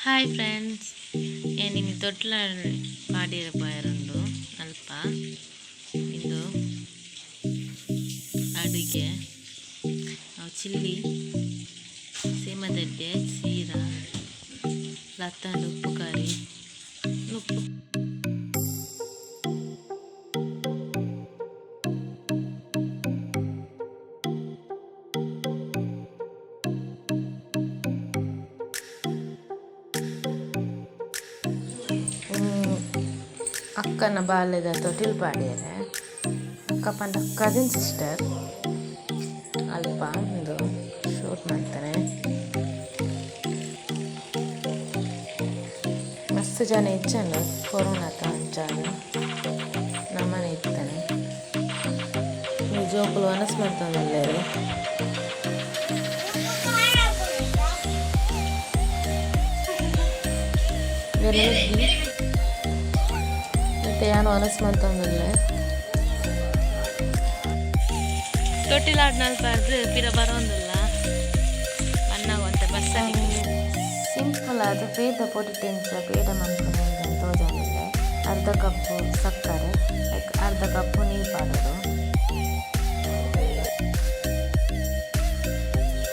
Hi friends, ಏನಿನಿ ತೊಟ್ಲ ಪಾಡಿರ ಪೋಯರುಂಡು ಅಲ್ಪ ಇಂದು ಅಡುಗೆ ಅವು ಚಿಲ್ಲಿ ಸೇಮದಡ್ಡೆ ಸೀರಾ ಲತ್ತಂಡು ಉಪ್ಪು ಕರಿ ಉಪ್ಪು. ಅಕ್ಕನ ಬಾಲೆದ ತೊಟಿಲ್ ಪಾಡ್ಯೆರೆ. ಅಕ್ಕ ಪಂಡ ಕಸಿನ್ ಸಿಸ್ಟರ್. ಅಲ್ಪ ಉಂದು ಶೂಟ್ ಮಲ್ತನೆ. ಮಸ್ತ್ ಜನ ಇಜ್ಜಂಡ್, ಕೊರೋನಾತ ಅಂಚಾದ್ ನಮನೆ ಇತ್ತನೆ. ಈ ಜೋಕುಲು ವನಸ್ ಮಂತೊಂದುಲ್ಲೆರ್. ಇತ್ತೆ ಯಾನ್ ವನಸ್ ಮಂತೊಂದುಲ್ಲೆ. ತೊಟ್ಟಿಲಾಡ್ನಲ್ಪರ್ದ್ ಪಿರ ಬರೋಂದುಲ್ಲ ಬನ್ನಗ ಒಂತೆ ಬಸ್ಸ. ಸಿಂಪಲ್ ಆದ್ ಪೇದ ಪೊಡಿಟ್ ಎಂಚ ಪೇಡ ಮನ್ಪುನಿ ಇಂದ್ ತೋಜೊಂದುಲ್ಲೆ. ಅರ್ಧ ಕಪ್ ಸಕ್ಕರೆ, ಐಕ್ ಅರ್ಧ ಕಪ್ ನೀರ್ ಪಾಡೊಡು.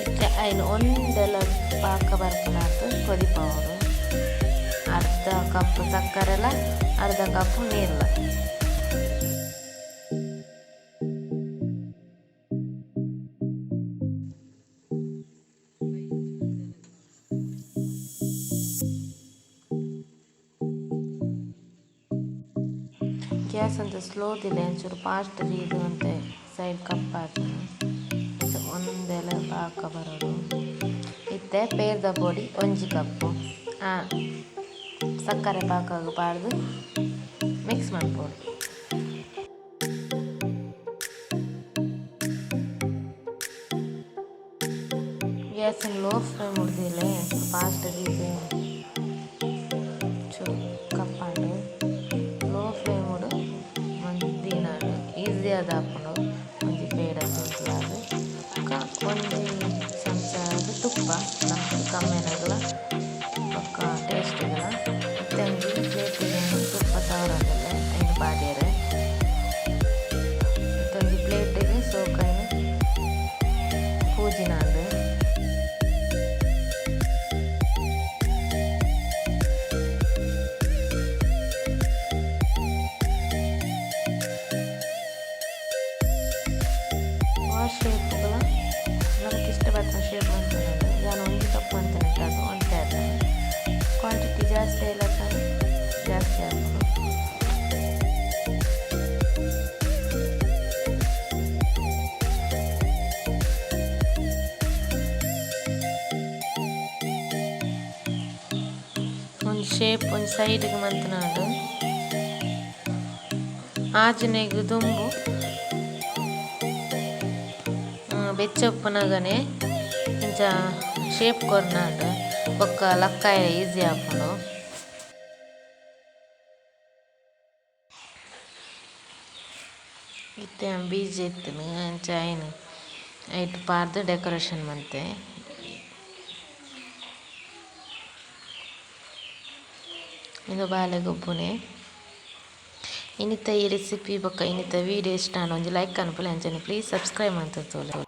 ಇತ್ತೆ ಐನ್ ಒಂದೆಲ ಪಾಕ ಬರ್ಪುನಾತ್ ಕೊದಿಪಾವೊಡು. ಅರ್ಧ ಕಪ್ ಸಕ್ಕರೆಲ ಅರ್ಧ ಕಪ್ ನೀರ್ಲ. ಗ್ಯಾಸ್ ಒಂತೆ ಸ್ಲೋ ದೀಲೆ, ಒಂಚೂರು ಫಾಸ್ಟ್ ದೀದ್ ಒಂತೆ ಸೈಡ್ ಕಪ್ಪಾತುಂಡು. ಒಂದೆಲ ಪಾಕ ಬರೊಡು. ಇತ್ತೆ ಪೇರ್ದ ಪೊಡಿ ಒಂಜಿ ಕಪ್ ಸಕ್ಕರೆ ಪಾಕಗ್ ಪಾಡ್ದ್ ಮಿಕ್ಸ್ ಮನ್ಪೊಡು. ಗ್ಯಾಸ್ ನ್ ಲೋ ಫ್ಲೇಮ್ ಡ್ ದೀಲೆ, ಒಂಚೂರು ಫಾಸ್ಟ್ ದೀದ್ ಚೂರು ಕಪ್ಪಾಂಡ್. ಲೋ ಫ್ಲೇಮ್ ಡ್ ದೀನಂಡ ಈಸಿ ಆದ್ ಆಪುಂಡು ಒಂಜಿ ಪೇಡ ಸಿಂಪಲ್ ಆದ್. ಬೊಕ ಒಂಜಿ ಚಮಚ ತುಪ್ಪ ನಮಕ್ ಕಮ್ಮೆನಗ್ಲ ಬೊಕ ಟೇಸ್ಟ್ ಗ್ಲ. ಇತ್ತೆ ಒಂಜಿ ಪ್ಲೇಟ್ ಗ್ ತುಪ್ಪ ಸವರೊಂದುಲ್ಲೆ ಐನ್ ಪಾಡ್ಯೆರೆ. ಇತ್ತೆ ಒಂಜಿ ಪ್ಲೇಟ್ ಗ್ ಸೋಕು ಐನ್ ಪೂಜಿನಾಂಡ್. ವಾ ಶೇಪ್ ಗ್ಲ ನಮಕ್ ಇಷ್ಟ ಬತ್ತಿನ ಶೇಪ್ ಮನ್ಪೊಲಿ. ಯಾನ್ ಒಂಜಿ ಕಪ್ ಮಂತಿನೆಟ್ ಆದ್ ಒಂತೆ ಆತ್ಂಡ್. ಕ್ವಾಂಟಿಟಿ ಜಾಸ್ತಿ ಆಯಿಲಕನೆ ಜಾಸ್ತಿ ಆಪುಂಡು. ಒಂಜಿ ಶೇಪ್ ಒಂಜಿ ಸೈಡ್ ಗ್ ಮಂತ್ನಾಂಡ್. ಆಜಿನೆಗ್ ದುಂಬು ಬೆಚ್ಚ ಉಪ್ಪುನಗನೆ ಇಂಚ ಶೇಪ್ ಕೊರ್ನಾಂಡ್ ಬೊಕ್ಕ ಲಕ್ಕಾಯೆರೆ ಈಸಿ ಆಪುಂಡು. ಇತ್ತೆ ಯಾನ್ ಬೀಜ ಇತ್ತ್ಂಡ್ ಅಂಚ ಐನ್ ಐಟ್ ಪಾಡ್ದ್ ಡೆಕೊರೇಷನ್ ಮಂತೆ. ಉಂದು ಬಾಲೆ ಗೊಬ್ಬುನೆ. ಇನಿತ ಈ ರೆಸಿಪಿ ಬೊಕ್ಕ ಇನಿತ ವಿಡಿಯೋ ಇಷ್ಟ ಆಂಡ ಒಂಜಿ ಲೈಕ್ ಮನ್ಪುಲೆ ಅಂಚನೆ ಪ್ಲೀಸ್ ಸಬ್ಸ್ಕ್ರೈಬ್ ಮಂತ್ ತೂಲೆ.